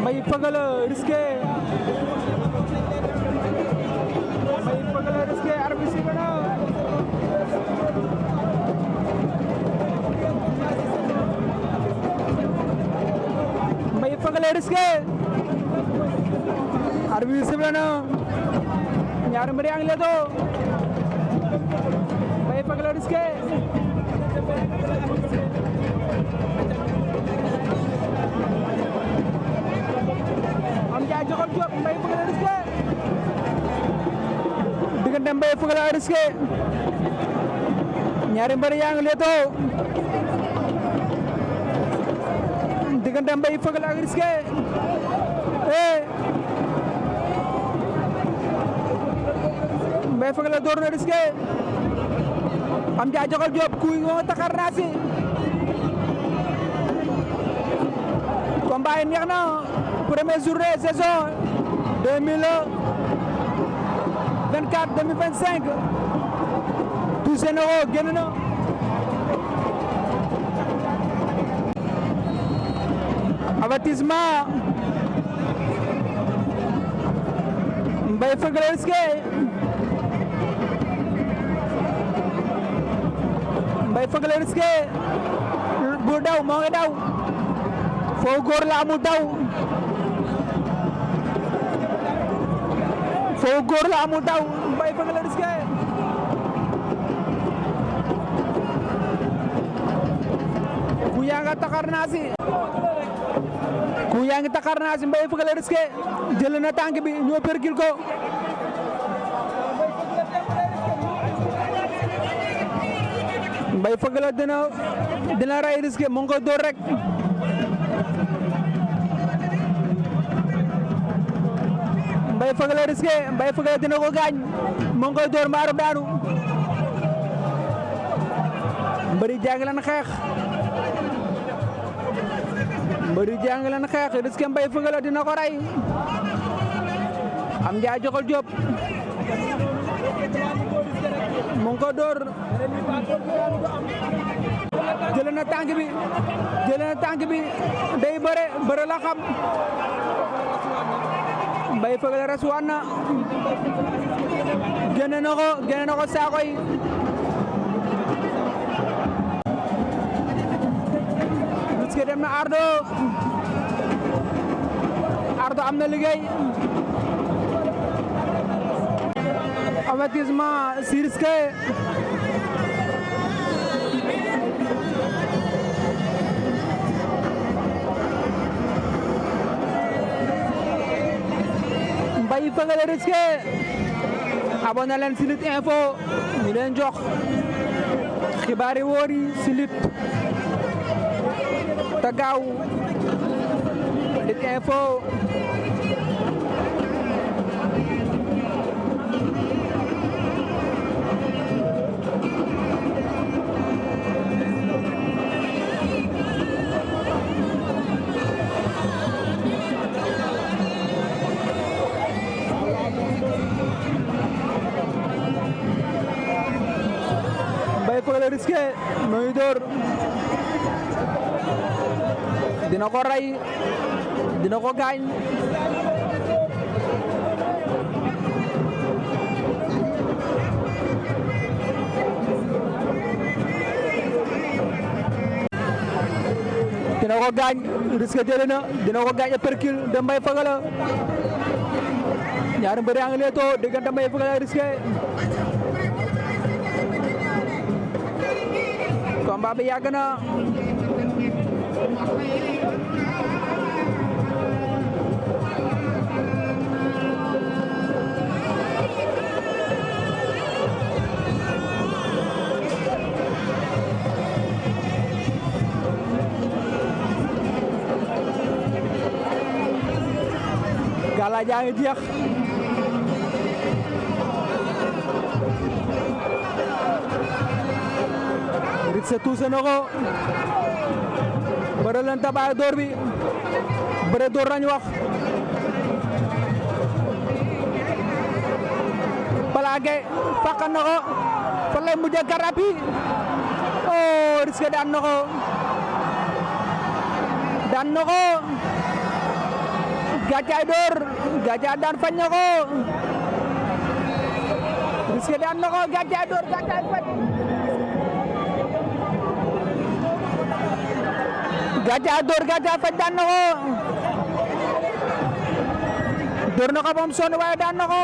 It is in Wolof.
Mbaye Feugeula risqué Mbaye Feugeula risqué arbitre sifflé na Mbaye Feugeula risqué arbitre sifflé na ñaari mbër yaa ngi leetoo Mbaye Feugeula risqué am jaay joxal Diop Mbaye Feugeula risqué diggante Mbaye Feugeula risqué ñaari mbër yaa ngi leetoo diggante Mbaye Feugeula risqué Mbaye Feugeula door na risqué am jaay joxal Diop kuy nga taxar naa si combat yi neex na première journée saison 2024-2025 Touché na ko génn na avertissement Mbaye Feugeula risqué Mbaye Feugeula risqué bu daw moo ngi daw foo góor la amul daw foo góor la amul daw Mbaye Feugeula risqué ku yaa nga taxar naa si ku yaa ngi taxar naa si Mbaye Feugeula risqué jël na tànk bi ñoo perkil ko Mbaye Feugeula dina ray risqué mu ngi ko door rek Mbaye Feugeula risqué Mbaye Feugeula dina ko gaañ mu ngi koy door mbaaru daanu mbëri jàng leen xeex mbëri jàng leen xeex risqué Mbaye Feugeula dina ko ray am njaay joxal Diop mu ngi ko door jël na tànk bi day bëre la xam Mbaye Feugeula rasuwaan na génne na ko saako yi risqué dem na Ardo am na liggéey avertissement si risqué Mbaye Feugeula risqué abonné leen si Lutte Info ñu leen jox xibaar yi wóor yi si lutte te gaaw Lutte Info Mbaye Feugeula risqué muy door dina ko ray dina ko gaañ risqué jëlee na dina ko gaañ percule de Mbaye Feugeula ñaari mbër yaa ngi leetoo diggante Mbaye Feugeula risqué combat bi yàgg na gala jaa ngi jeex Ritse tuuse na ko bëre leen tabaay door bi bëre door nañu wax Plaqué fàqan na ko fan lay mujjee karapi oh Ritse daan na ko Gantiaye door Gantiaye daan fañ na ko Risqué daan na ko Gantiaye door Gantiaye fañ Gantiaye door Gantiaye fañ daan na ko door na ko ba mu sonn waaye daan na ko